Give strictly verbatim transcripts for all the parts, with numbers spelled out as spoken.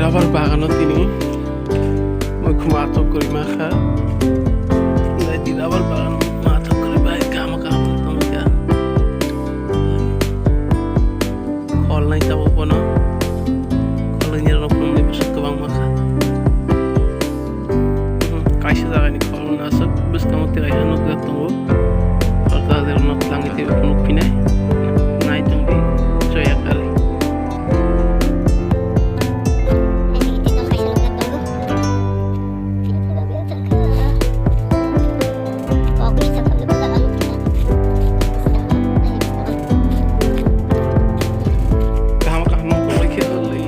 Rubber bagano tini muikhuma atok kwrwi ma kha. Lai di rubber bagano muikhuma atok kwrwi bai kaham kaham tong kha. Khol nai tabuk bono. Khol nai rok phunuknai bwswk kwbangma kha. Kaisa jagani khoroknwi aswk bwskango tei kaisa nukjak tongo. O jaga o nok twlangwi teibo phunuk phinai. Nai tongdi Joya Kali. Kaham kaham nang tongwi khe le.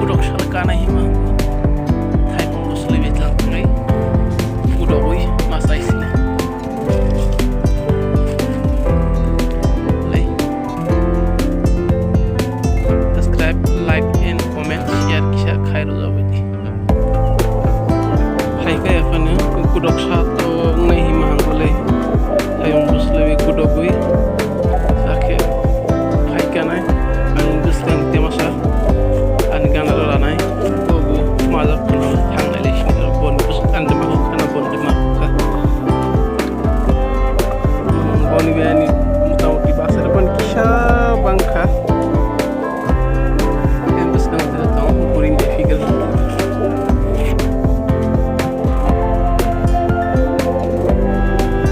Kudok sal kana hima. Thai pongo suli betlang tongwi. Kudok ui masai sini. Lai. Subscribe, like, and comment, share kisa khai rwjabaidi. Hai khe phano kudok sa